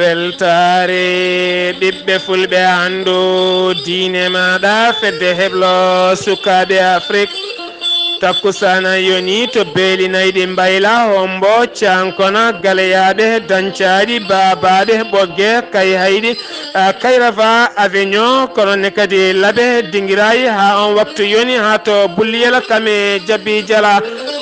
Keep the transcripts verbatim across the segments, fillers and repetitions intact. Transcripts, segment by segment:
Weltaare ɓiɓɓe fulɓe, anndu diine maaɗa, fedde heblo sukaaɓe Afrik. Takkusaana yoni to beeli nayɗi mbayla, hombo, cankona, galeyaaɓe, dancaaɗi, baabaaɓe, ɓogge, kayhayɗi, a, kayrafa, aveño, kono ne kadi labe, dingirayi, haa on waktu yoni, haa to bulliyela kame jabbi jala.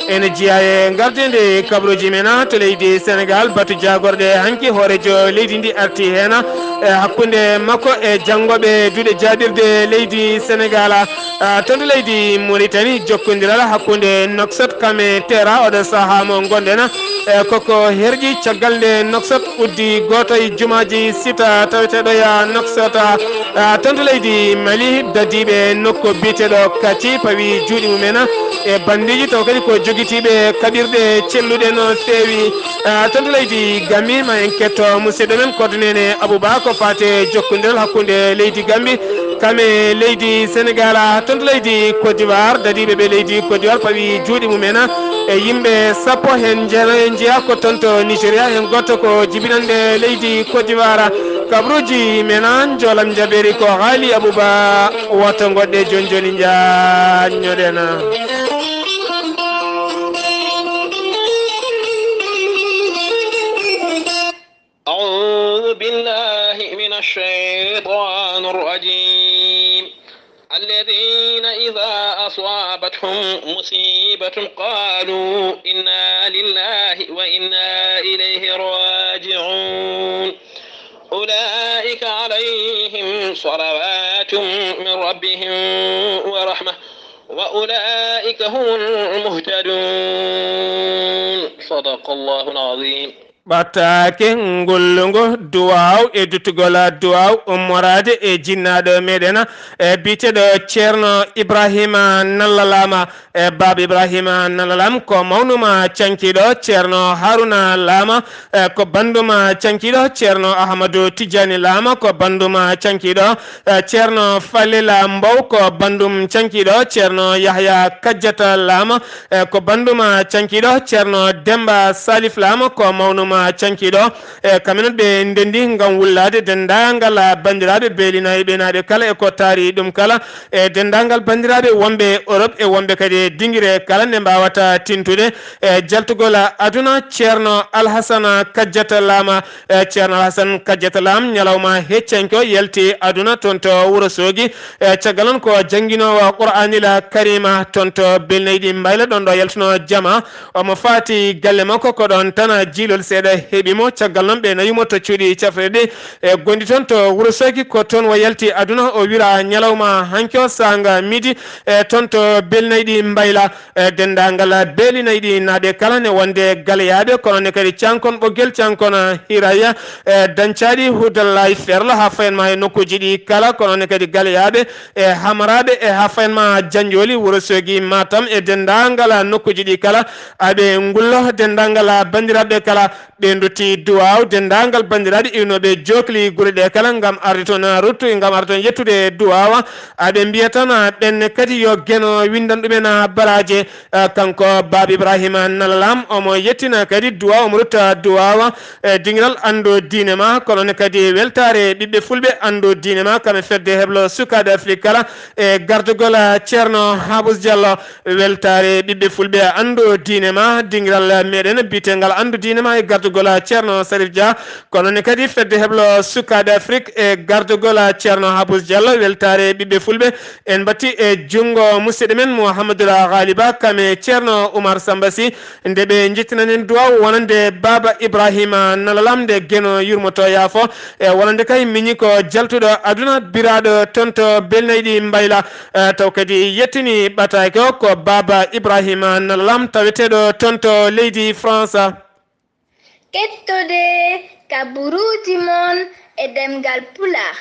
Ene jeyaa e ngardiinde kabaruuji men to leydi Senegaal, batu jaagorɗe hanki hooreejo leydi ndi arti heen e hakkunde makko e janngooɓe duɗe jaaɓirde leydi Senegaal. A, toon to leydi Mauritanie, jokkondiral hakkunde Nouakchott kame Tera, oɗo sahaa mo ngonɗen, e koko herƴi caggal nde Nouakchott uddi gooto e jumaaji sita taweteeɗo ya Nouakchott. A, toon to leydi Mali, dadiiɓe nokku biyeteeɗo Kati pawi juuɗe mumen e bandiiji, taw kadi ko jogitiiɓe kaɓirɗe celluɗe no feewi. A, toon to leydi Gambie, ma en ketto musidɗo men Kodou Néné Abouba ko faate jokkondiral hakkunde leydi Gambie kame leydi Senegaal. A, toon to leydi Côte d'Ivoire, dadiiɓe ɓe leydi Côte d'Ivoire pawi juuɗe mumen e yimɓe sappo, heen jenayo jeyaa ko toon to Nigeria, heen gooto ko jibinannde leydi Côte d'Ivoire. Kabaruuji men, an joolam jabeeri ko Haali Abouba, woto ngoɗɗe jooni jooni njaññoɗen. أعوذ بالله من الشيطان الرجيم. الذين إذا أصابتهم مصيبة قالوا إنا لله وإنا إليه راجعون. أولئك عليهم صلوات من ربهم ورحمة وأولئك هم المهتدون. صدق الله العظيم. Ɓattaake ngol ngo duwaaw e duttugol duwaaw ummoraade e jinnaaɗo meɗen, e biyeteeɗo Ceerno Ibrahima Nalla Laama. E Baaba Ibrahima Nalla Laam ko mawnuma cankiiɗo Ceerno Haruna Laama, e ko banduma cankiiɗo Ceerno Ahmadu Tijani Laama, ko banduma cankiiɗo, e Ceerno Falila Mbow, ko bandum cankiiɗo Ceerno Yahya Kajjata Laama, e ko banduma cankiiɗo Ceerno Demba Salif Laama, ko mawnuma cankiiɗo. E kamɓe noon ɓe ndenndi ngam wullaade denndaangal banndiraaɓe beelinaaɓe ɓeenaaɓe kala e ko taari ɗum kala, e denndaangal banndiraaɓe wonɓe Europe e wonɓe kadi e dingire kala nde mbaawata tintude e jaltugol aduna. Ceerno Alhasana Kajjata Laama, e Ceerno Alhasan Kajjata Laam, ñalawma heccanke o yalti aduna toon to Wuro Soogi. E caggal noon ko jannginoowo Qur'aanil Kariima toon to Belnayɗi Mbayla, ɗoon ɗo yaltuno jama. Omo faati galle makko ko ɗoon tan, jiilol seeɗa heɓi mo. Caggal noon ɓe nawi mo to cuuɗi cafrirɗi e gonɗi toon to Wuro Soogi. Ko toon o yalti aduna, o wira ñalawma hanki o saanga midi e toon to Belnayɗi Mbayla. E denndaangal Beelinayɗi naaɓe kala ne wonde galeyaaɓe, kono ne kadi cankon ɓoggel, cankon hiraya, e dancaaɗi Hudallaay Ferlo haa fayen ma e nokkuuji ɗi kala, kono ne kadi galeyaaɓe e hamaraaɓe e haa fayen ma Janjooli, Wuro Soogi, Matam e denndaangal nokkuuji ɗi kala. Aɓe ngullo denndaangal banndiraaɓe kala. Ɓe ndotti duwaaw denndaangal banndiraaɓe iwnooɓe jookli gure ɗe kala ngam arde toon ruttu, ngam arde toon yettude duwaawa. Aɓe mbiya tan ɓenne kadi yo Geno winndan ɗumen baraaje. Ah, kanko Baaba Ibrahima Nalla Laam, omo yettina kadi duwaaw, omo rutta duwaawa. E dingiral anndu diine ma, kono ne kadi weltaare ɓiɓɓe fulɓe anndu diine ma, kam e fedde heblo sukaaɓe Afrik kala, e gardugol Ceerno Habus Diallo. Weltaare ɓiɓɓe fulɓe anndu diine ma, dingiral meɗen biyetengal anndu diine ma e gardugol Ceerno Sarif Dia, kono ne kadi fedde heblo sukaaɓe Afrik e gardugol Ceerno Habus Diallo. Weltaare ɓiɓɓe fulɓe en mbatti e junngo musidɗo men Mouhamadoul Ghaliba, kam e Ceerno Oumar Samba Sy, nde ɓe njettinanen duwaaw wonande Baaba Ibrahima Nalla Laam, nde Geno yurmoto yaafo, e wonande kay miñi ko jaltuɗo aduna, biraaɗo toon to Belnayɗi Mbayla. Eh, taw kadi yettini ɓataake o ko Baaba Ibrahima Nalla Laam taweteeɗo toon to leydi France. Kettode kaburuuji mon e ɗemngal Pulaar,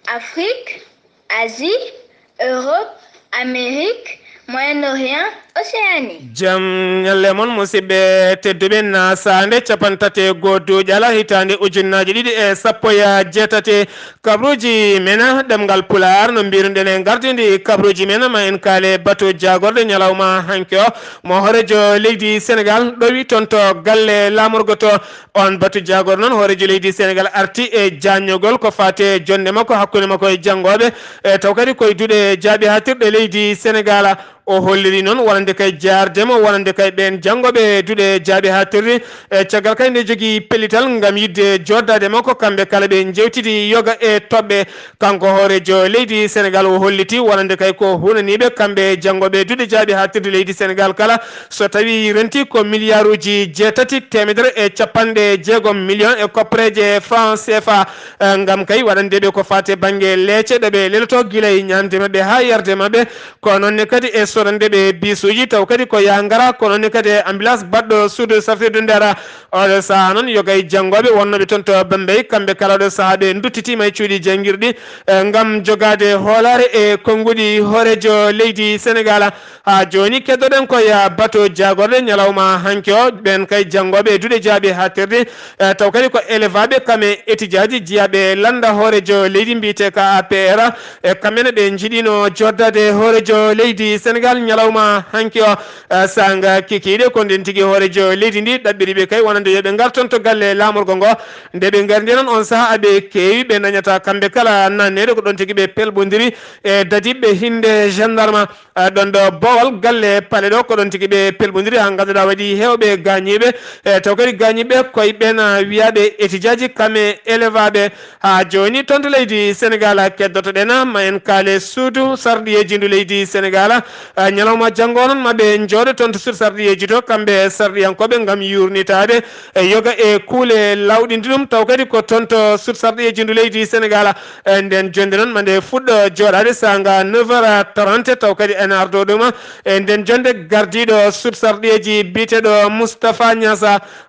Afrik, Asie, Europe, Amérique, Moyen-Orient, Océanie. Jam ñalle mon, musidɓe tedduɓe. Na saande capantate goo duuƴala hitaande ujunnaaji ɗiɗi e sappo e jeetati, kabruuji men ɗemngal Pulaar, no mbiruɗen e ngartindi kabruuji men, ma en kaale batu jaagorɗe ñalawma hanki o, mo hooreejo leydi Senegaal ɗowi toon to galle laamorgo to. On batu jaagorɗe noon, hooreejo leydi Senegaal arti e jaññogol ko faati e jonnde makko hakkunde makko e janngooɓe, e taw kadi koye duɗe jaaɓihaatirɗe leydi Senegaal. O holliri noon wonande kay jaarde mo, wonande kay ɓeen janngooɓe duɗe jaaɓihaatirɗe, e caggal kay nde jogii pellital ngam yiɗde jooɗdaade makko, kamɓe kala ɓe njeewtidi yoga e toɓɓe. Kanko hooreejo leydi Senegaal o holliti wonande kay ko hunaniiɓe kamɓe janngooɓe duɗe jaaɓihaatirɗe leydi Senegaal kala, so tawii rentii ko miliyaaruuji jeetati teemedere e capanɗe jeegom miliyoŋ e koppareeje franc C F A, eh, ngam kay waɗande ɓe ko faati e bannge leece ɗo ɓe lelotoo gila e ñaamde maɓɓe haa yarde maɓɓe, ko noon ne kadi e sodande ɓe biisuuji taw kadi ko yaa ngara, ko noon ne kadi e ambulance baɗɗo suudu safirdu ndera. Oɗo sahaa noon yoga e janngooɓe wonnooɓe toon to Bambey, kamɓe kala oɗo sahaa ɓe nduttitiima e cuuɗi janngirɗi, eh, ngam jogaade hoolaare e konnguɗi hooreejo leydi Senegaal. Haa jooni keddoɗen ko e batu jaagorɗe ñalawma hanki o, ɓeen kay janngooɓe e duɗe jaaɓihaatirɗe, eh, taw kadi ko elevaaɓe kam e etijaaji jiyaaɓe lannda hooreejo leydi mbiyetee ka A P R, e kamɓe ne ɓe njiɗino jooɗdaade hooreejo leydi Senegaal ñalawma hanki o. Eh, saanga kikiiɗe ko ndeen tigi hooreejo leydi ndi ɗaɓɓiri ɓe kay wonande yo ɓe ngar toon to galle laamorgo ngo. Nde ɓe ngari nde noon on sahaa aɓe keewi ɓe dañata kamɓe kala nanneede ko ɗoon tigi ɓe pelɓondiri e dadiiɓe hinnde gendarme. Eh, ɗoon ɗo boowal galle pale ɗo ko ɗoon tigi ɓe pelɓondiri haa ngannduɗaa waɗi heewɓe gaañiiɓe. Eh, taw kadi gaañiiɓe koye ɓeen, ah, wiyaaɓe etijaaji kam e elevaaɓe. Haa jooni toon to leydi Senegaal keddotoɗen ma en kaale suudu sarɗiyeeji ndu leydi Senegaal. Ah, ñalawma janngo noon ma ɓe njooɗo toon to suudu sarɗiyeeji to kamɓe sarɗiyankooɓe ngam yuurnitaade e yoga e kuule lawɗinde ɗum taw kadi ko toon to suudu sarɗiyeeji ndu leydi Senegaal. Eh, ndeen jonnde noon ma nde fuɗɗo jooɗaade saanga neuf heures trente taw kadi ene ardoo ɗum. E ndeen jonnde gardiiɗo suudu sarɗiyeeji biyeteeɗo Moustapha Niass.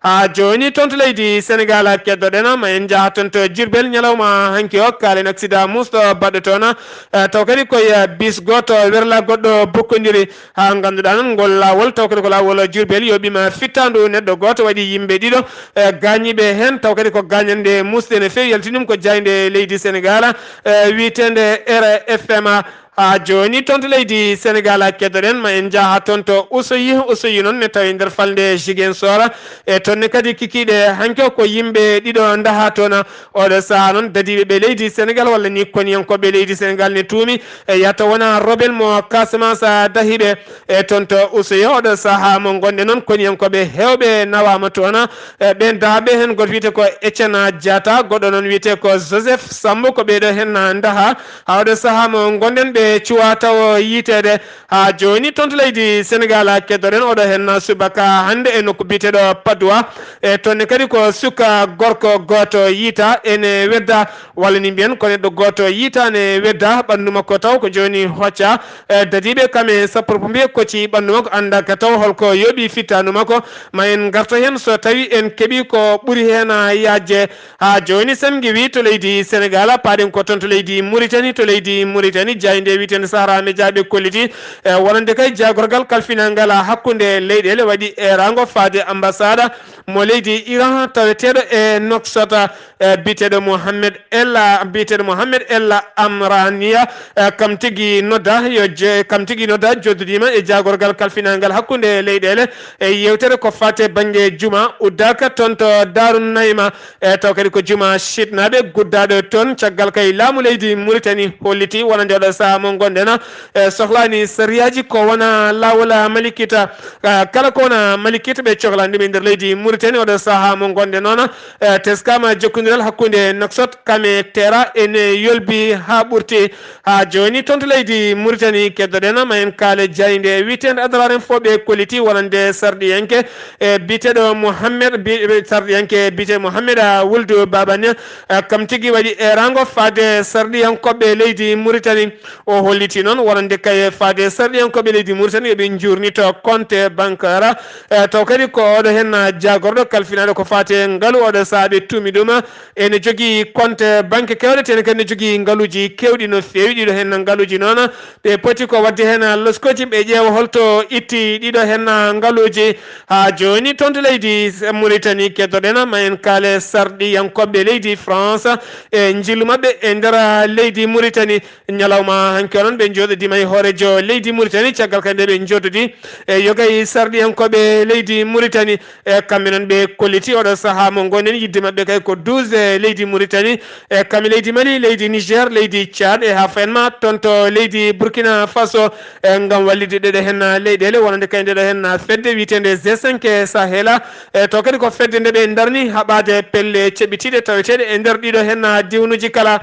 Haa jooni toon to leydi Senegaal keddoɗen ma en njaha toon to Diourbel ñalawma hanki o kaalen accident muusɗo baɗɗo toon. Eh, taw kadi koye bis gooto werla goɗɗo bokkondiri. Haa ngannduɗaa noon ngol laawol taw kadi ko laawol Diourbel yooɓiima fittaandu neɗɗo gooto waɗi yimɓe ɗiɗo, eh, gaañiiɓe heen taw kadi ko gaañannde muusde no feewi yalti ɗum ko jaaynde leydi Senegaal, eh, wiyeteende R F M. Haa jooni toon to leydi Senegaal keddoɗen ma en njaha toon to Oussouye. Oussouye noon ne tawi nder falnde Ziguinchor. E toon ne kadi kikiiɗe hanki o ko yimɓe ɗiɗo ndahaa toon. Oɗo sahaa noon dadiiɓe ɓe leydi Senegaal walla ni koniyankooɓe leydi Senegaal ne tuumi e yata wona rebelle mo Casamance dahiiɓe. E toon to Oussouye oɗo sahaa mo ngonɗen noon koniyankooɓe heewɓe nawaama toon. E ɓeen dahaaɓe heen gooto wiyetee ko Etienne Diatta, goɗɗo noon wiyetee ko Joseph Sambo, ko ɓeeɗo heen ndahaa. Haa oɗo sahaa mo ngonɗen ɓe cuwaa tawo yiiteede. Haa jooni toon to leydi Senegaal keddoɗen oɗo heen subaka hannde e nokku biyeteeɗo Padoua. E toon ne kadi ko suka gorko gooto yiita ene wedda walla ni mbiyen ko neɗɗo gooto yiita ne wedda ɓanndu makko taw ko jooni hocca. E dadiiɓe kam e sappo pompier kocci ɓanndu makko annda ka taw holko yooɓi fittaandu makko. Ma en ngarto heen so tawi en keɓi ko ɓuri heen yaajde. Haa jooni, Samgi wi to leydi Senegaal, paaɗen ko toon to leydi Muritani, to leydi Muritani, jaaynde wiyeteende Sahara Media ɓe kolliti, e, wonande kay jaagorgal kalfinangal hakkunde leyɗeele waɗi eeraango faade ambasaada mo leydi Iran taweteeɗo e Nouakchott, e, biyeteeɗo Mohamed El, biyeteeɗo Mohamed El Amrania, e, kam tigi nodda yo je-, kam tigi nodda joddodiima e jaagorgal kalfinangal hakkunde leyɗeele e yeewtere ko faate bannge juma uddaka toon to Daaru Nayma. E taw kadi ko juma Chiitnaaɓe guddaaɗo toon, caggal kay laamu leydi Muritani holliti wonande oɗo sahaa mo ngonɗen, e sohlaani sariyaaji ko wona laawol malikita. Ah, kala ko wona malikita ɓe cohlaani ɗum e nder leydi Muritani oɗo sahaa mo ngonɗen noon. E teskaama jokkondiral hakkunde Nouakchott kam e Tera ene yolbi haa ɓurti. Haa jooni toon to leydi Muritani keddoɗen ma en kaale jaaynde wiyeteende Adrar Info ɓe kolliti wonande sarɗiyanke e biyeteeɗo Mohammed, bi-, sarɗiyanke biyeteeɗo Mohammed, ah, Wuldu Babane, ah, kam tigi waɗi eeraango faade sarɗiyankooɓe leydi Muritani. O holliti noon wonande kay faade sarɗiyankooɓe leydi Mauritanie yo ɓe njuurnito compte bancaire, e taw kadi ko oɗo heen jaagorɗo kalfinaaɗo ko faati e ngalu oɗo sahaa ɓe tuumi ɗum ene jogii compte banque keewɗe, tene kadi ne jogii ngaluuji keewɗi no feewi. Ɗiɗo heen ngaluuji noon ɓe poti ko waɗde heen loskooji, ɓe ƴeewa holto itti ɗiɗo heen ngaluuji. Haa jooni toon to leydi Mauritanie keddoɗen ma en kaale sarɗiyankooɓe leydi France e njillu maɓɓe e nder leydi Mauritanie. Ñalawma hanki o noon ɓe njooɗodiima e hooreejo leydi Mauritanie, caggal kadi nde ɓe njooɗodi e yoga e sarɗiyankooɓe leydi Mauritanie. E kamɓe noon ɓe kolliti oɗo sahaa mo ngonɗen, yiɗde maɓɓe kay ko douze e leydi Mauritanie, e kamɓe leydi Mali, leydi Niger, leydi Tchad, e haa fayan ma toon to leydi Burkina Faso, e ngam wallitde ɗeɗo heen leyɗeele wonande kay ndeɗo heen fedde wiyeteende G cinq Sahel, e taw kadi ko fedde nde ɓe ndarni haɓaade pelle ceɓɓitiiɗe taweteeɗe e nder ɗiɗo heen diwnuuji kala.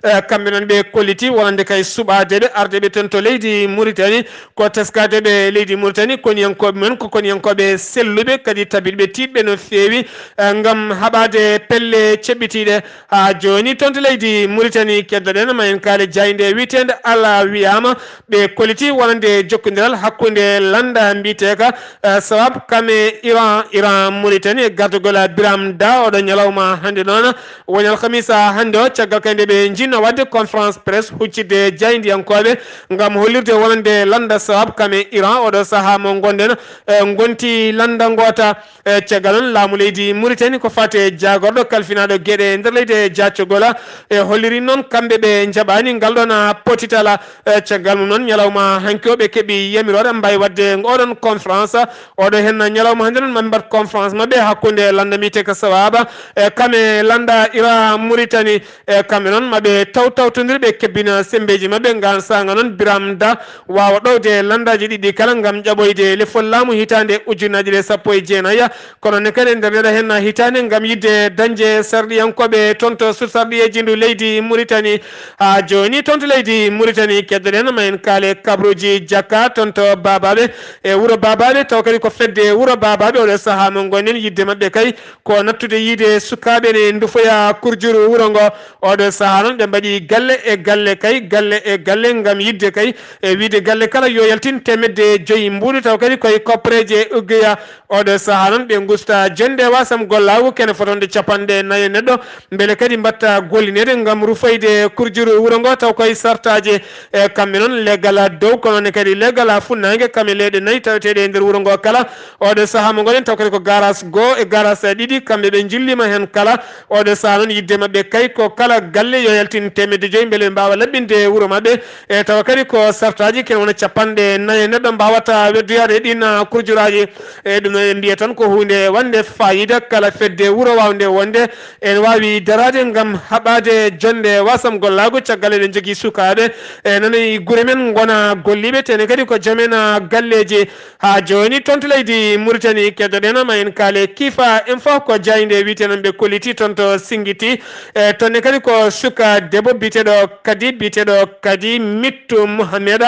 E kamɓe noon ɓe kolliti wonande kay suɓaadeɓe ardeɓe toon to leydi Mauritanie, ko teskadeɓe leydi Mauritanie, koniyankooɓe mum en ko koniyankooɓe selluɓe kadi tabitɓe tiiɗɓe no feewi, e ngam haɓaade pelle ceɓɓitiiɗe. Haa jooni toon to leydi Mauritanie keddoɗen ma en kaale jaaynde wiyeteende Al Wiyama, ɓe kolliti wonande jokkondiral hakkunde lannda mbiyeteeka, e, Sawab kam e Iran, Iran Mauritanie, e gardagol Biram Da. Oɗo ñalawma hannde noon woni alhamisa hannde o, caggal kadi nde ɓe njiɗno waɗde conférence presse huccitde jaayndiyankooɓe ngam hollirde wonande lannda Sawab kam e Iran oɗo sahaa mo ngonɗen, e, ngonti lannda ngoota. E caggal noon laamu leydi Mauritanie ko faati e jaagorɗo kalfinaaɗo geɗe e nder leydi e jaacogol, e holliri noon kamɓe ɓe njaɓaani ngal ɗoon potitala. E caggal mum noon ñalawma hanki o ɓe keɓi yamiroore mbaawi waɗde oɗon conférence. Oɗo heen ñalawma hannde noon maɓe mbaɗ conférence maɓɓe hakkunde lannda mbiyeteeka Sawaba, e kam e lannda Iran Mauritanie. E kamɓe noon maɓe taw tawtondir ɓe kebbina semmbeeji maɓɓe ngaan saanga noon Biram Da waawa ɗowde lanndaaji ɗiɗi kala ngam ƴaɓoyde lefol laamu hitaande ujunnaaje ɗe sappo e jeenayi. Kono ne kadi e nder ndeɗo heen hitaande ngam yiɗde dañde sarɗiyankooɓe toon to sut sarɗiyeeji ndu leydi Mauritanie. Haa jooni toon to leydi Mauritanie keddoɗen ma en kaale kabruuji Jakka toon to Babaɓe e wuro Babaɓe taw kadi ko fedde wuro Babaɓe oɗo sahaa mo ngonɗen yiɗde maɓɓe kay ko nattude yiide sukaaɓe ne ndufoya kurjuru wuro ngo. Oɗo sahaa noon ɓe mbaɗi galle e galle kay, galle e galle ngam yiɗde kay e wiide galle kala yo yaltin teemedde joyi mbuuɗu taw kadi koye koppareeje uggeya. Oɗo sahaa noon ɓe ngusta jonnde wasam gollaagu kene fotonde capanɗe nayi e neɗɗo mbele kadi mbatta gollineede ngam rufoyde kurjuru wuro ngo taw koye sartaaji. E kamɓe noon leggal dow kono ne kadi leggal funnaange kam e leyɗe nayi taweteeɗe e nder wuro ngo kala. Oɗo sahaa mo ngonɗen taw kadi ko garas goo e garas ɗiɗi kamɓe ɓe njilliima heen kala. Oɗo sahaa noon yiɗde maɓɓe kay ko kala galle yo yaltin teemedde joyi mbele ɓe mbaawa laɓɓinde wuro maɓɓe. E tawa kadi ko sartaaji kene wona capanɗe nayi e neɗɗo mbaawata weddoyaade e ɗiin kurjuraaji. E ɗum noon en mbiya tan ko huunde wonde faayiida kala fedde wuro waawnde wonde ene waawi daraade ngam haɓaade jonnde wasam gollaagu caggal eɗen njogii sukaaɓe e nana e gure men ngona golliiɓe tene kadi ko joom en galleeji. Haa jooni toon to leydi Mauritanie keddoɗen ma en kaale Kifa Info ko jaaynde wiyetee noon ɓe kolliti toon to Singiti. E toon ne kadi ko suka debbo biyeteeɗo kadi biyeteeɗo kadi Mittu Mohammed,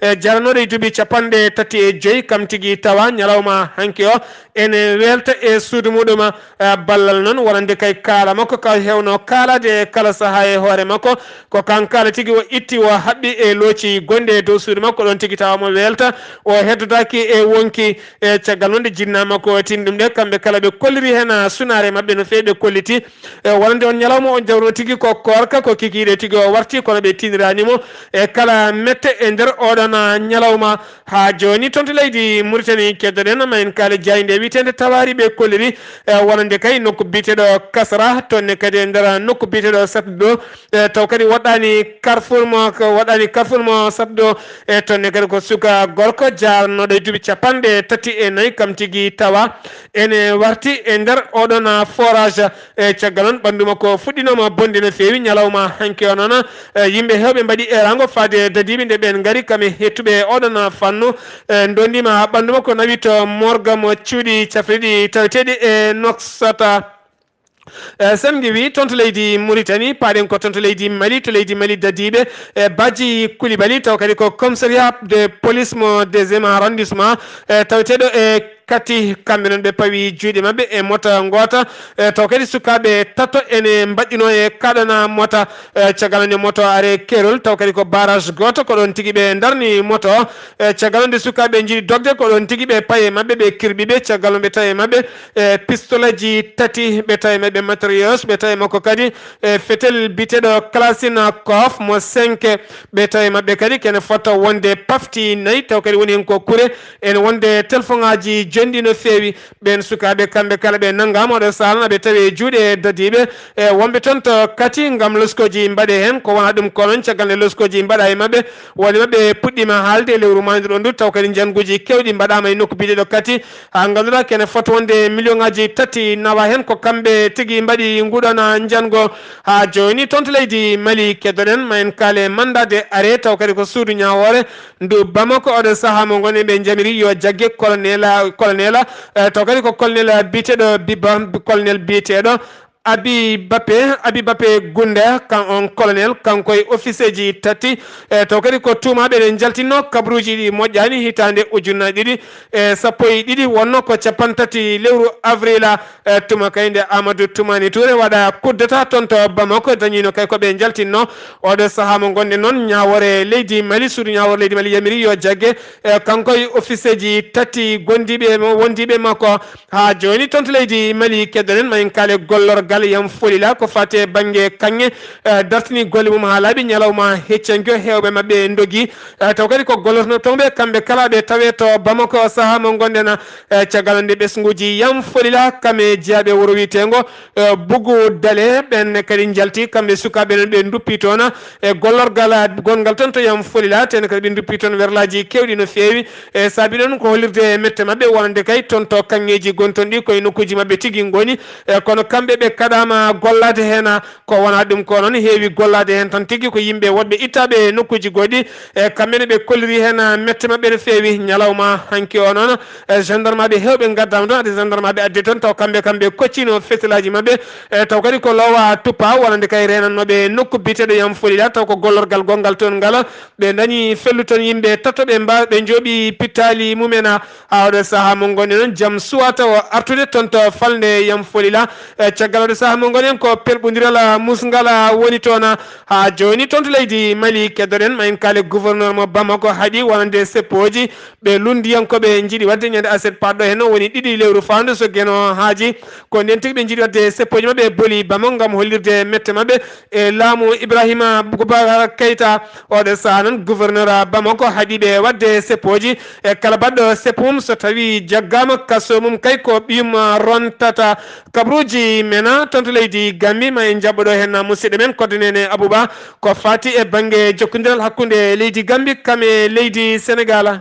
e jaranooɗo e duuɓi capanɗe tati e joyi kam tigi tawa ñalawma hanki o ene weelta e suudu muɗum. E ballal noon wonande kay kaala makko ka heewno kaalaade kala sahaa e hoore makko ko kan kaala tigi o itti o haɓɓi e looci gonɗi e dow suudu makko ɗoon tigi tawa mo weelta o heddodaaki e wonki. E caggal noon nde jinnaa makko o tini ɗum ɗe kamɓe kala ɓe kolliri heen sunaare maɓɓe no feewi ɓe kolliti. E wonande on ñalawma on jawruno tigi ko koorka ko kikiiɗe tigi o warti kono ɓe tiniraani mo e kala mette e nder oɗon ñalawma. Haa jooni toon to leydi Mauritanie keddoɗen ma en kaale jaaynde wiyeteende Tawaari ɓe kolliri e wonande kay nokku biyeteeɗo Kasra toon ne kadi e nder nokku biyeteeɗo Satdo. E taw kadi woɗɗaani Carrefour mo ko woɗɗaani Carrefour mo Satdo. E toon ne kadi ko suka gorko jaarnooɗo e duuɓi capanɗe tati e nayi kam tigi tawa ene warti e nder oɗon forage. E caggal noon ɓanndu makko fuɗɗinooma bonde no feewi ñalawma hanki o noon. E yimɓe heewɓe mbaɗi erango faade dadiiɓe nde ɓeen ngari kam e hettuɓe oɗon fannu. E ndondiima ɓanndu makko nawi to morga mo cuuɗi cafriɗi taweteeɗi e Noksata. E sen ngiwi toon to leydi Mauritanie paaɗen ko toon to leydi Mali to leydi Mali dadiiɓe e Badji Coulibaly taw kadi ko commissariat de police mo deuxième arrondissement e taweteeɗo e Kati, kamɓe noon ɓe pawi juuɗe maɓɓe e mota ngoota, e taw kadi sukaaɓe tato ene mbaɗɗinoo e kaɗana mota, e caggal nde moto are keerol, taw kadi ko barrage gooto, ko ɗoon tigi ɓe ndarni moto o. E caggal nde sukaaɓe njiɗi dogde, ko ɗoon tigi ɓe paye maɓɓe, ɓe kirɓi ɓe, caggal ɓe tawi maɓɓe e pistoleji tati, ɓe tawi maɓɓe matériels, ɓe tawi makko kadi e fetel biyeteeɗo Kalachnikov mo cinq, ɓe tawi maɓɓe kadi kene fota wonde pafti nayi, taw kadi woni heen ko kure, ene wonde telefoŋaaji jonɗi no feewi. Ɓeen sukaaɓe kamɓe kala ɓe nanngaama oɗo sahaa noon aɓe tawi e juuɗe dadiiɓe, e wonɓe toon to Kati ngam loskooji mbaɗe heen. Ko wonaa ɗum ko noon, caggal nde loskooji mbaɗa e maɓɓe, woni maɓɓe puɗɗiima haalde e lewru maayndo ɗo ndu, taw kadi njannguuji keewɗi mbaɗaama e nokku biyeteeɗo Kati, haa ngannduɗaa kene fota wonde million ŋaaji tati nawa heen. Ko kamɓe tigi mbaɗi nguɗon njanngo haa jooni. Toon to leydi Mali keddoɗen, ma en kaale mandat de arrêt, taw kadi ko suudu ñaawoore ndu Bamako. Oɗo sahaa mo ngonɗen ɓe njamiri yo jagge colonel, colonel, eh, taw kadi ko colonel biyeteeɗo Biba, colonel biyeteeɗo Abi Bape, Abi Bape Gunda, kan on colonel, kanko e officier ji tati, eh, taw kadi ko tuumaaɓe ɓe njaltinno kabaruuji ɗi moƴƴaani hitaande ujunnaji ɗiɗi e sappo e ɗiɗi, wonno ko capanɗe tati lewru avril, eh, tuma kay nde Amadou Toumani Touré waɗa coup d'État toon to Bamako, dañino kay ko ɓe njaltinno. Oɗo sahaa mo ngonɗen noon, ñaawoore leydi Mali, suudu ñaawoore leydi Mali yamiri yo jagge, e kanko e officier ji tati gondiiɓe mo, wondiiɓe makko. Haa jooni toon to leydi Mali keddoɗen, ma en kaale gollorgal Yam Folila ko faati e bannge kaŋŋe, eh, dartini golle mum haa laaɓi ñalawma heccanki o, heewɓe maɓɓe ndogi. Eh, taw kadi ko gollornooɓe toon ɓe, kamɓe kala ɓe tawe to Bamako sahaa mo ngonɗen, eh, caggal nde ɓesnguuji Yam Folila kam e jeyaaɓe wuro wiyeteengo eh, Bugu Dale, ɓeen ne kadi njalti, kamɓe sukaaɓe noon ɓe nduppi toon, e gollorgal gonngal toon to Yam Folila, teen kadi ɓe nduppi toon werlaaji keewɗi no feewi, e saabi ɗoon ko hollirde mette maɓɓe, wonande kay toon to kaŋŋeeji gonton ɗi koye nokkuuji maɓɓe tigi ngoni, e kono kamɓe ɓe kaɗaama gollaade heen, ko wonaa ɗum ko noon, heewi gollaade heen tan tigi ko yimɓe woɗɓe ittaaɓe e nokkuuji goɗɗi, e kamɓe ne ɓe kolliri heen mette maɓɓe no feewi ñalawma hanki o noon. E gendarmeɓe heewɓe ngaddaama toon, ade gendarmeɓe addi toon, taw kamɓe, kamɓe koccino fetelaaji maɓɓe, e taw kadi ko loowa tuppa, wonande kay reenannooɓe nokku biyeteeɗo Yam Folila, taw ko gollorgal gonngal toon ngal, ɓe dañi fellu toon yimɓe tato, ɓe mba-, ɓe njooɓi pittaali mumen, haa oɗo sahaa mo ngonɗen noon, jam suwata o artude toon to falnde Yam Folila. E caggal oɗo sahaa mo ngonɗen ko pelɓondiral musngal woni toon, haa jooni toon to leydi Mali keddoɗen, ma en kaale gouverneur mo Bamako haɗi wonande seppooji, ɓe lunndiyankooɓe njiɗi waɗde ñande aset paɗɗo heen o woni ɗiɗi lewru faandu so Geno haaji. Ko ndeen tigi ɓe njiɗi waɗde seppooji maɓɓe e Boli Bamako ngam hollirde mette maɓɓe e laamu Ibrahima Boubacar Keita. Oɗo sahaa noon, gouverneur Bamako haɗi ɓe waɗde seppooji e kala baɗɗo seppo mum so tawii jaggaama kaso mum kay ko ɓiyum rontata. Kabaruuji mena toon to leydi Gambi, ma en njaɓɓo ɗo heen musidɗo men Koddo Nene Abouba, ko faati e bannge jokkondiral hakkunde leydi Gambi kam e leydi Senegal.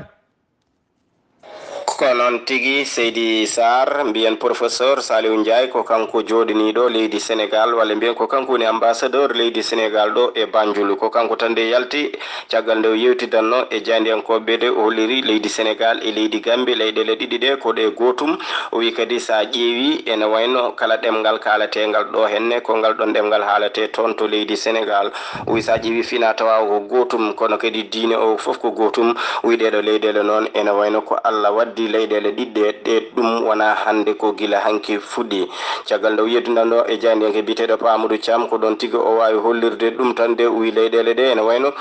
Ko noon tigi, Seydi Sarr, mbiyen Professeur Saliou Ndiaye, ko kanko jooɗiniiɗo leydi Senegal, walla mbiyen ko kanko woni ambassadeur leydi Senegal ɗo e Banjul. Ko kanko tan nde yalti, caggal nde o yewtidanno e jayndiyankooɓe de, o holliri leydi Senegal e leydi Gambie, leyɗeele ɗiɗi ɗe ko ɗe gootum. O wi kadi, so a ƴeewi, ene wayno kala ɗemngal kaalatengal ɗo henne, ko ngal ɗon ɗemngal haalate toon to leydi Senegal. O wi so a ƴeewi fina tawa ko gootum, kono kadi diine o fof ko gootum. O wi ɗeɗo leyɗeele noon ene wayno ko Allah waddi leyɗeele ɗiɗɗe ɗe, ɗum wona hannde, ko gila hanki fuɗɗi. Caggal nde o yeddundanno e jayndiyanke biyeteeɗo Pa Amadou Thiam, ko ɗon tigi o waawi hollirde ɗum tan de. O wi leyɗeele ɗe ene wayno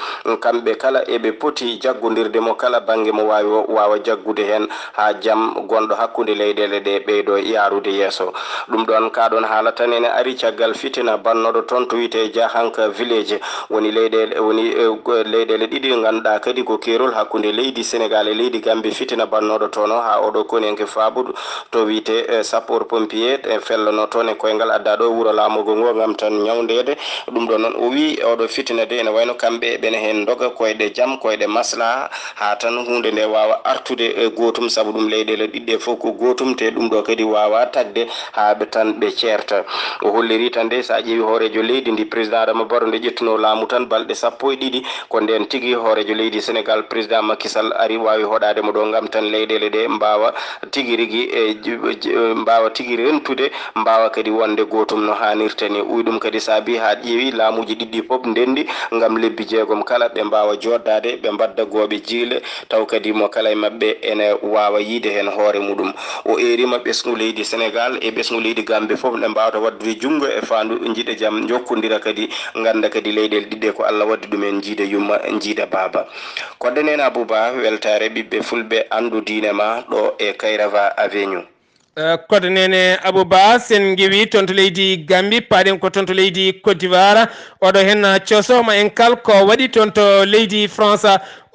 kamɓe kala eɓe poti jaggondirde mo kala bannge mo waawi o waawa jaggude heen haa jam gonɗo hakkunde leyɗeele ɗe ɓeydo yaarude yeeso. Ɗum ɗoon, kaa ɗoon haala tan ene ari caggal fitina bannooɗo toon to wiyetee Jahanka Village, woni leyɗeele, woni, eh, leyɗeele ɗiɗi ɗe ngannduɗaa kadi ko keerol hakkunde leydi Senegal e leydi Gambie. Fitina bannooɗo toon o, haa oɗo koniyanke faabuɗo to wiyetee, eh, sapeur pompier, e fellanoo toon e koyngal addaa ɗo wuro laamorgo ngo ngam tan ñawndeede. Ɗum ɗoon noon, o wii oɗo fitina de ene wayno kamɓe eɓene heen ndoga koyɗe jam, koyɗe maslaha, haa tan huunde nde waawa artude, eh, gootum, sabu ɗum leyɗeele ɗiɗɗe fof ko gootum, te ɗum ɗo kadi waawa tagde haa ɓe tan ɓe ceerta. O holliri tan de, so a ƴeewi hooreejo leydi ndi, président Adama Barrow, nde ƴettunoo laamu tan balɗe sappo e ɗiɗi, ko ndeen tigi hooreejo leydi Senegal, président Macky Sall, ari waawi hoɗaade mo ɗo ngam tan leyɗeele ɗe mbaawa tigi rigi e j- j- mbaawa tigi rentude, mbaawa kadi wonde gootum no haanirta ni. Ɓuy ɗum kadi saabi haa ƴeewi laamuuji ɗiɗɗi fof ndenndi ngam lebbi jeegom kala, ɓe mbaawa jooɗdaade, ɓe mbaɗda gooɓe jiile, taw kadi mo kala e maɓɓe ene waawa yiyde heen hoore muɗum. O eeriima ɓesngu leydi Senegaal e ɓesngu leydi Gammbi fof ne mbaawta waɗdude junngo e faandu, njiɗa jam, njokkondira kadi, ngannda kadi leyɗeele ɗiɗɗe ko Allah waɗdi ɗum en, njiida yumma, njiida baaba. Kodde Neene Abou Ba, weltaare ɓiɓɓe fulɓe, anndu diine ma ɗo e Kairava Avenue. Eh, Kodde Neene Abou Ba, sen ngiwi toon to leydi Gambi, paaɗen ko toon to leydi Côte d'Ivoire. Oɗo heen, ah, coso ma en kal ko waɗi toon to leydi France.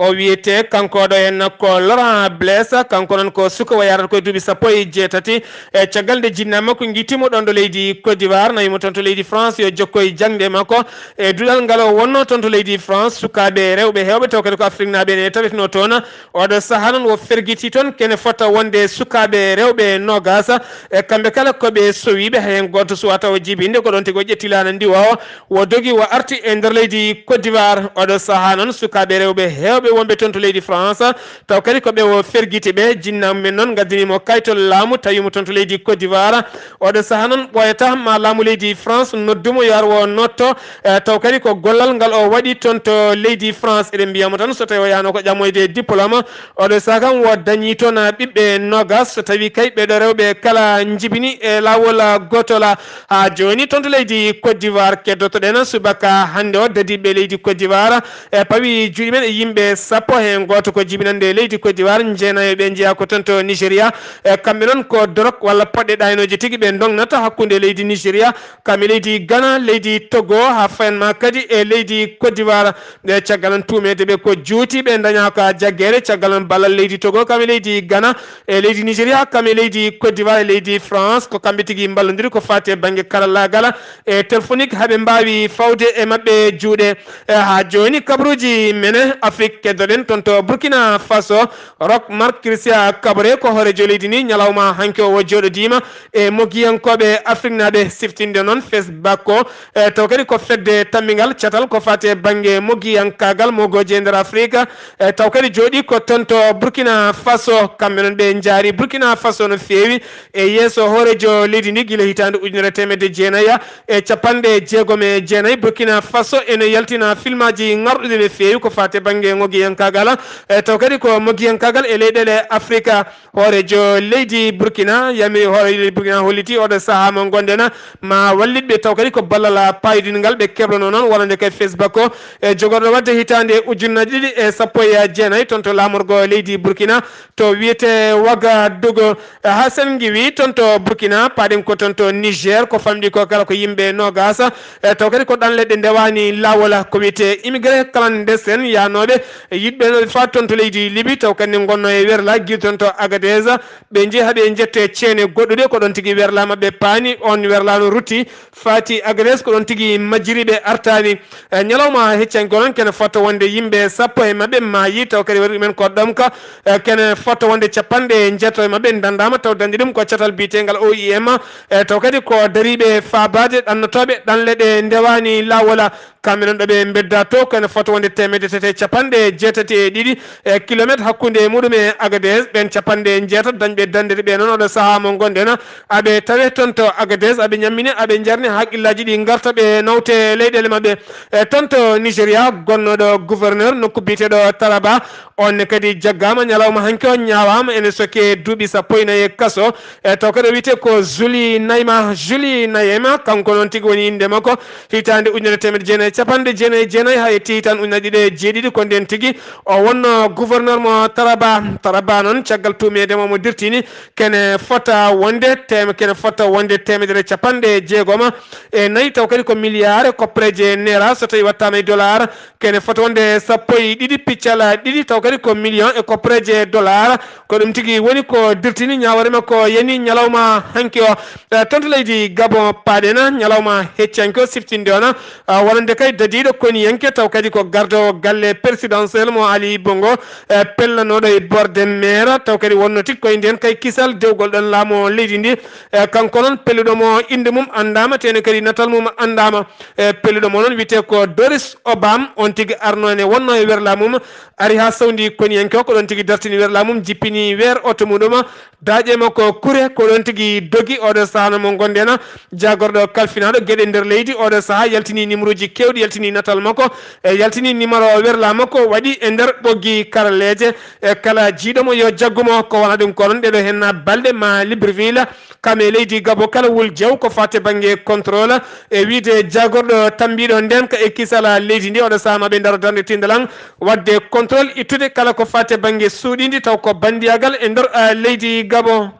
O wiyete kanko oɗo heen ko Laurent Blaise, kanko noon ko suka o yarata koye duuɓi sappo e jeetati. E caggal nde jinna makko ngittimo ɗoon ɗo leydi Côte d'Ivoire, nawimo toon to leydi France, yo jokko e jaŋde makko. E duɗal ngal o wonno toon to leydi France, sukaaɓe rewɓe heewɓe taw kadi ko Afriknaaɓe ene taweteno toon. Oɗo sahaa noon o fergiti toon kene fota wonde sukaaɓe rewɓe noogas. E kamɓe kala ko ɓe sowiiɓe, hay heen gooto suwata o jibinde, ko ɗoon tigi o ƴetti laana ndiwa o, o dogi o arti e nder leydi Côte d'Ivoire. Oɗo sahaa noon sukaaɓe rewɓe heewɓe wonɓe toon to leydi France, taw kadi ko ɓe o fergiti ɓe, jinnaaɓe men noon ngaddaniimo kayto laamu, tawimo toon to leydi Côte d'Ivoire. Oɗo sahaa noon ɓooyata ma laamu leydi France noddumo yo ar o notto, eh, taw kadi ko gollal ngal o waɗi toon to leydi France. Eɗen mbiyamo tan so tawi o yahno ko ƴammoyde diplôme, oɗo sahaa kam o dañi toon, ah, ɓiɓɓe noogas, so tawi kay ɓeɗo rewɓe kala njibini e laawol, ah, gootol, ah, haa jooni toon to leydi Côte d'Ivoire. Keddotoɗen subaka hannde o dadiɓe leydi Côte d'Ivoire, e pawi juuɗe men e yimɓe sappo heen gooto ko jibinande leydi Côte d'Ivoire, jeenayo ɓe njeyaa ko toon to Nigeria. E kamɓe noon ko dorog walla poɗɗe ɗaynooje tigi ɓe ndognata hakkunde leydi Nigeria, kam e leydi Ghana, leydi Togo, haa fayan ma kadi e leydi Côte d'Ivoire. Nde caggal noon tuumeede ɓe ko juuti ɓe dañaaka jaggeere, caggal noon ballal leydi Togo, kam e leydi Ghana, e leydi Nigeria, kam e leydi Côte d'Ivoire, e leydi France, ko kamɓe tigi mballondiri ko faati e bannge karallaagal e téléphonique, haa ɓe mbaawi fawde e maɓɓe juuɗe. E haa jooni, kabaruuji mene Afrik, keddoɗen toon to Burkina Faso, Roch Marc Christian Kaboré ko hooreejo leydi ndi, ñalawma hanki o, o jooɗodiima e mogiyankooɓe Afriknaaɓe, siftinde noon FESBACO, e taw kadi ko fedde tammbingal catal ko faati e bannge mogiyankaagal mogooji e nder Afrik, e taw kadi jooɗii ko toon to Burkina Faso. Kamɓe noon ɓe njaari Burkina Faso no feewi e yeeso hooreejo leydi ndi gila hitaande ujunere teemedde jeenayi e capanɗe jeegom e jeenayi. Burkina Faso ene yaltina filmaaji ŋarɗuɗi no feewi ko faati e bannge mogiyankaagal, e taw kadi ko mogiyankaagal e leyɗeele Afrika. Hooreejo leydi Burkina yamiri, hooreejo leydi Burkina holliti oɗo sahaa mo ngonɗen ma wallitɓe taw kadi ko ballal paayodingal ɓe keblano noon wonande kay FESBACO e jogorɗo waɗde hitaande ujunnaji ɗiɗi e sappo e jeenayi toon to laamorgo leydi Burkina to wiyete Wagadugu. E haa sen ngiwi toon to Burkina, paaɗen ko toon to Niger, ko famɗi ko kala ko yimɓe noogas, e taw kadi ko ɗan leɗɗe ndewaani laawol, ko wiyete immigré clandestin, yahnooɓe, e yiɗɓe no ɓe faati toon to leydi Libi, taw kadi ne ngonno e werla, gila toon to Agadez, ɓe njehi haa ɓe njette ceene goɗɗuɗe, ko ɗoon tigi werla maɓɓe paani, on werla no rutti, faati Agadez, ko ɗoon tigi majjiri ɓe artaani. E ñalawma heccanki o noon, kene fota wonde yimɓe sappo e maɓɓe maayi, taw kadi waɗi ɗumen ko ɗomka. E kene fota wonde capanɗe njeetato e maɓɓe ndanndama, taw dañde ɗum ko catal biyetengal O I M. E taw kadi ko dariiɓe faabaade ɗannotooɓe ɗanle ɗe ndewaani laawol. Kamɓe noon ɗo ɓe mbedda to, kene fota wonde teemedde tati e capanɗe jeetati e ɗiɗi e kilometre hakkunde muɗum e Agadez. Ɓeen capanɗe njeetato dañɓe danndere ɓe noon, oɗo sahaa mo ngonɗen, aɓe tawe toon to Agadez, aɓe ñammine, aɓe njarni, haqqillaaji ɗi ngarta, ɓe nawte leyɗeele maɓɓe. E toon to Nigeria, gonnooɗo gouverneur nokku biyeteeɗo Taraba, on ne kadi jaggaama ñalawma hanki o, ñaawaama, ene soke duuɓi sappo e nayi e kaso. E taw kadi o wiyetee ko Julie Naima, Julie Naima, kanko noon tigi woni innde makko. Hitaande ujunere teemedde jeenayi e capanɗe jeenayi e jeenayi, haa yetti hitaande ujunnaji ɗiɗi e jeeɗiɗi, ko ndeen tigi o wonno gouverneur mo Taraba. Taraba noon, caggal tuumeede mo, mo dirtini, kene fota wonde teem-, kene fota wonde teemedere capanɗe jeegom e nayi, taw kadi ko miliyaar e koppareeje naira, so tawi wattaama e dollar, kene fota wonde sappo e ɗiɗi piccal ɗiɗi, taw kadi ko million e koppareeje dollar. Ko ɗum tigi woni ko dirtini ñaawoore makko. ko yani ñalawma hanki o. Eh, toon to leydi Gabon, paaɗen ñalawma heccanke o siftinde on, ah, wonande kay dadiiɗo koniyanke, taw kadi ko gardo galle présidentiel mo Ali Bongo, eh, pellanooɗo e borde maire, taw kadi wonno tigi koye nden kay kisal dewgol ɗon laamu leydi ndi. Eh, kanko noon pelluɗo mo, innde mum anndaama, tene kadi natal mum anndaama. Eh, pelluɗo mo noon wiyetee ko Doris Obam, on tigi arno ene wonno e werla mum, ari haa sawndi koniyanke o, ko ɗon tigi dartini werla mum, jippini weer oto muɗum, daaƴe makko kure, ko ɗon tigi dogi. Oɗo sahaa no mo ngonɗen, jaagorɗo kalfinaaɗo geɗe nder leydi, oɗo sahaa yaltini numéroji keewɗi, yaltini natal makko, e yaltini numéro werla makko, waɗi e nder ɓoggi karalleeje. E kala jiiɗo mo yo jaggu mo, ko wona ɗum ko ɗon ɗeɗo henna balɗe ma Libreville, kam e leydi Gabo, kala wul jew ko fate bannge contrôle, e wiide jaagorɗo tambiɗo nden ka e kisala leydi ndi, oɗo sahaa ma ɓe ndaro darnde tindalan, waɗde contrôle ittude kala ko faati e bannge suuɗiindi taw ko banndiyagal e nder, eh, leydi Gabon.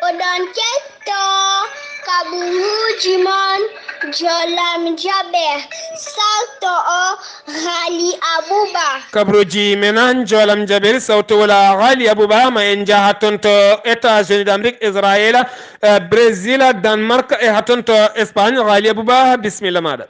Oɗon ketto kaɓuuji mon, Jolam Jaɓe, sarto o Ghali Abouba. Kaɓruuji men an, Jolam Jaɓe, sawto wala Ghali Abouba, ma en njaha toon to États-Unis d'Amérique, Israël, eh, Brésil, Danemark, e ha toon to Espagne. Ghali Abouba, bismilla maɗa.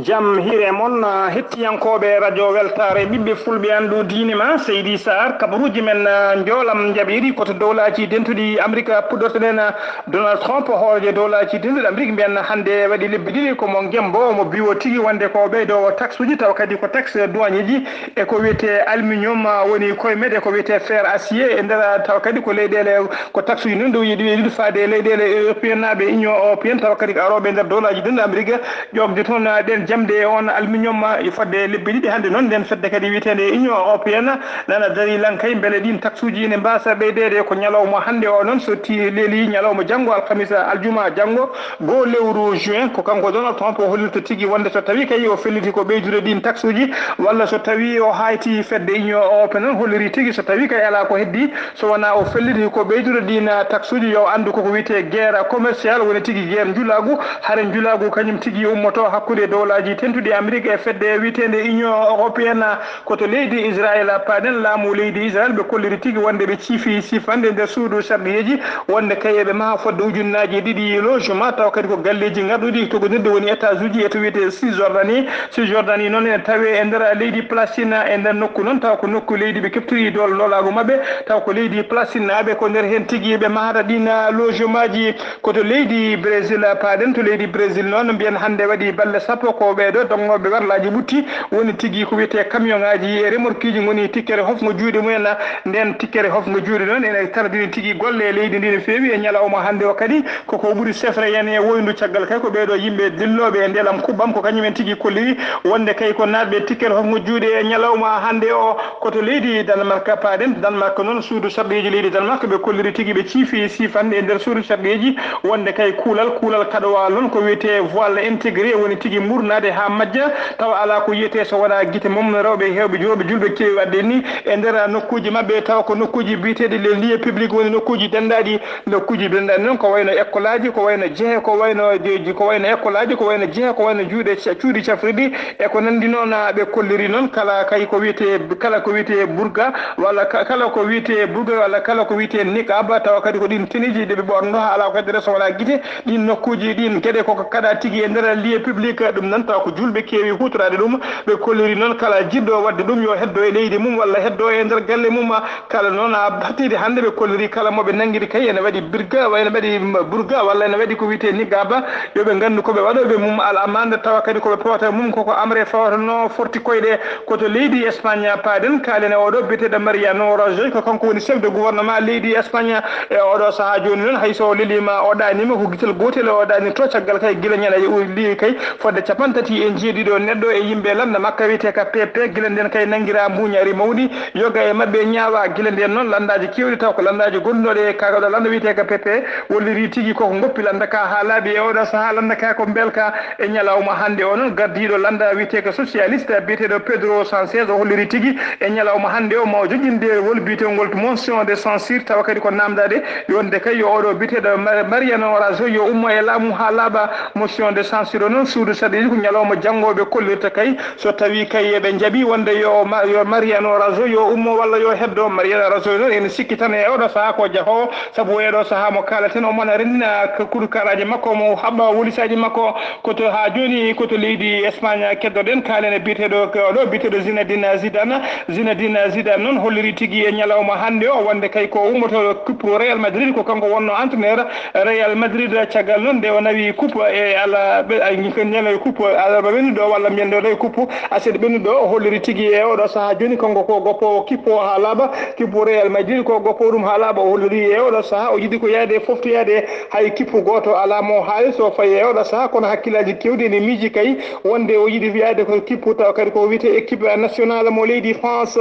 Jam hiire mon, ah, hettiyankooɓe radio Weltaare, ɓiɓɓe fulɓe, anndu diine ma, Seydi Sarr, kabaruuji men, ah, njoolam njaɓeeri ko to dowlaaji dentuɗi Amrik puɗɗortoɗen, ah, Donald Trump, hooreejo dowlaaji dentuɗi Amrik, mbiyan hannde waɗi lebbi ɗiɗi ko mo ngembo, omo biwo tigi wonde ko ɓeydo taxuji, taw kadi ko taxe douaneji e ko wiyetee aluminium, ah, woni koye meɗe ko wiyetee fer acier e nder, ah, taw kadi ko leyɗeele ko taxuji noon ɗo yiɗi, yiɗi faade e leyɗeele européen naaɓe, Union européenne, tawa kadi ko arooɓe e nder dowlaaji denɗe Amerique, ƴoogde toon, ah, ɗeen jamɗe e oon aluminium, ah, fodde lebbi ɗiɗi hannde noon. Nden fedde kadi wiyeteende Union européenne nana darii lankay mbele ɗiin taxuuji ene mbaasa ɓeydeede. Ko ñalawma hannde o noon, so ti-, leeli ñalawma janngo, alkamisa, aljuma janngo, goo lewru juin, ko kanko Donald Trump o hollirta tigi wonde so tawii kay o felliti ko ɓeydude ɗiin taxuuji, walla so tawii o haayti fedde Union européenne noon, holliri tigi so tawii kay alaa ko heddii, so wonaa o felliti ko ɓeydude ɗiin, ah, taxuuji, yo anndu koko wiyetee guerre commerciale, woni tigi guerre njulaagu. Hare njulaagu kañum tigi ummoto hakkunde dowlaaji tentuɗi Amerique e fedde wiyeteende Union européenne. Ko to leydi Israël paaɗen, laamu leydi Israël ɓe kolliri tigi wonde ɓe ciifi siifande nder suudu sarɗiyeeji, wonde kay eɓe maha fodde ujunnaaji ɗiɗi logement, tawa kadi ko galleeji ngarɗuɗi togondirɗi woni étage uji e to wiyetee Cisjordanie. Cisjordanie noon ene tawee e nder leydi Palestine, e nder nokku noon taw ko nokku leydi ɓe keɓtiri doole nulaagu maɓɓe, taw ko leydi Palestine naaɓe ko nder heen tigi ɓe mahata ɗiin logement ji. Ko to leydi Brésil paaɗen, to leydi Brésil noon mbiyen hannde waɗi balɗe sappo ko ɓeeɗo donngooɓe werlaaji ɓutti, woni tigi ko wiyetee camion ŋaaji e remorqueji ngoni tikkere hofngo juuɗe mumen. Nden tikkere hofngo juuɗe noon ene tardini tigi golle e leydi ndi no feewi e ñalawma hannde o kadi. Koko ɓuri sefre yen e woyndu caggal kay ko ɓeeɗo yimɓe dillooɓe e ndelam kuɓɓam ko kañumen tigi kolliri wonde kay ko naatɓe tikkere hofngo juuɗe e ñalawma hannde o. Ko to leydi Danemark paaɗen. Danemark noon, suudu sarɗiyeeji leydi Danemark ɓe kolliri tigi ɓe ciifi siifande e nder suudu sarɗiyeeji wonde kay kuulal, kuulal kaɗowal noon ko wiyetee voile intégré, woni tigi murnaade haa majja, tawa alaa ko yiyetee so wonaa gite mum. Rewɓe heewɓe, rewɓe julɓe keewi waɗde ni e nder nokkuuji maɓɓe, tawa ko nokkuuji biyeteeɗi les lieux publics, woni nokkuuji denndaaɗi. Nokkuuji denndaaɗi noon ko wayno ekkolaaji, ko wayno jehe, ko wayno, ko wayno ekkolaaji, ko wayno jehe, ko wayno juuɗe ca-, cuuɗi cafrirɗi, e ko nanndi noon. Ɓe kolliri noon kala kay ko wiyetee, kala ko wiyetee burga, walla ka-, kala ko wiyetee burga, walla kala ko wiyetee niqab, tawa kadi ko ɗiin tenueji ɗi ɓe ɓornoo, haa alaa ko heddere so wonaa gite. Ɗiin nokkuuji, ɗiin geɗe koko kaɗa tigi e nder lieu public, ɗum noon tawa ko julɓe keewi huutoraade ɗum. Ɓe kolliri noon kala jiɗɗo waɗde ɗum yo heddo e leydi mum walla heddo e nder galle mum. Kala noon, a battiidi hannde ɓe kolliri kala mo ɓe nanngiri kay ene waɗi birga, ene waɗi burga walla ene waɗi ko wiyetee niqab, yo ɓe nganndu ko ɓe waɗooɓe mum al amande, tawa kadi ko ɓe powata mum koko amre fawata no forti koyɗe. Ko to leydi Espagne paaɗen, kaalen e oɗo biyeteeɗo Mariano Rajoy, ko kanko woni chef de gouvernement leydi Espagne. E oɗo sahaa jooni noon, hay so o leliima, o ɗaaniima, ko gitel gootel o ɗaanirto, caggal kay gila ñande o leli kay fodde capanɗe tati e jeeɗiɗo neɗɗo e yimɓe lannda makka wiyetee ka P P, gila nden kay nanngiraa mbuuñaari mawni, yoga e maɓɓe ñaawa. Gila nden noon, lanndaaji keewɗi taw ko lanndaaji gondunooɗe e ka ɗo lannda wiyetee ka P P, wolliri tigi koko ngoppi lannda ka haa laaɓi e oɗo sahaa lannda ka ko mbelka. E ñalawma hannde o noon, gardiiɗo lannda wiyetee ko socialiste biyeteeɗo Pedro Sanchez o holliri tigi e ñalawma hannde o ma o joƴƴin deerwol biyetengol motion de censure, tawa kadi ko naamndaade wonde kay yo oɗo biyeteeɗo Ma-, Mariano Rajoy yo ummo e laamu haa laaɓa. Motion de censure o noon, suudu sarɗiiji Ñalawma janngo ɓe kollirta kay, so tawii kay eɓe njaɓi wonde yo ma-, yo Mariano Rajoy yo ummo walla yo heddo. Mariano Rajoy noon ene sikki tan e oɗo sahaa ko jahoowo, sabu e ɗo sahaa mo kaalaten omo na renndina ko kuɗu karaaji makko, omo haɓɓa wolisaaji makko. Ko to haa jooni ko to leydi Espagne keddoɗen kaalen e biyeteeɗo ko ɗo biyeteeɗo Zinedine Zidane. Zinedine Zidane noon holliri tigi e ñalawma hannde o wonde kay ko ummoto kippu Real Madrid, ko kanko wonno entraîneur Real Madrid. Caggal noon nde o nawi coupe e ala ɓe-, ay, ñande coupe alarba ɓennuɗo walla mbiyen nde o nawi coupe aset ɓennuɗo, o holliri tigi e oɗo sahaa jooni kanko ko goppo kippo haa laaɓa, kippu Real Madrid ko goppo ɗum haa laaɓa. O holliri e oɗo sahaa o yiɗi ko yaade foftoyaade, hay kippu gooto alaa mo haali so fayi e oɗo sahaa, kono hakkillaaji keewɗi ene miiji kay wonde o yiɗi wiyaade ko kippu tawa kadi ko wiyetee équipe nationale mo leydi France.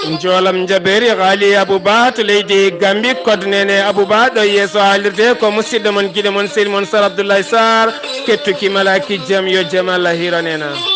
Njoolam njabeeri Ghali Abouba to leydi Gambi, kodnene Abouba ɗo yeeso haalirde ko musidɗo mon giɗo mon sehil mon Sar Abdoulaye Sarr, kettuki malaki jam yo jam Allah hiranena.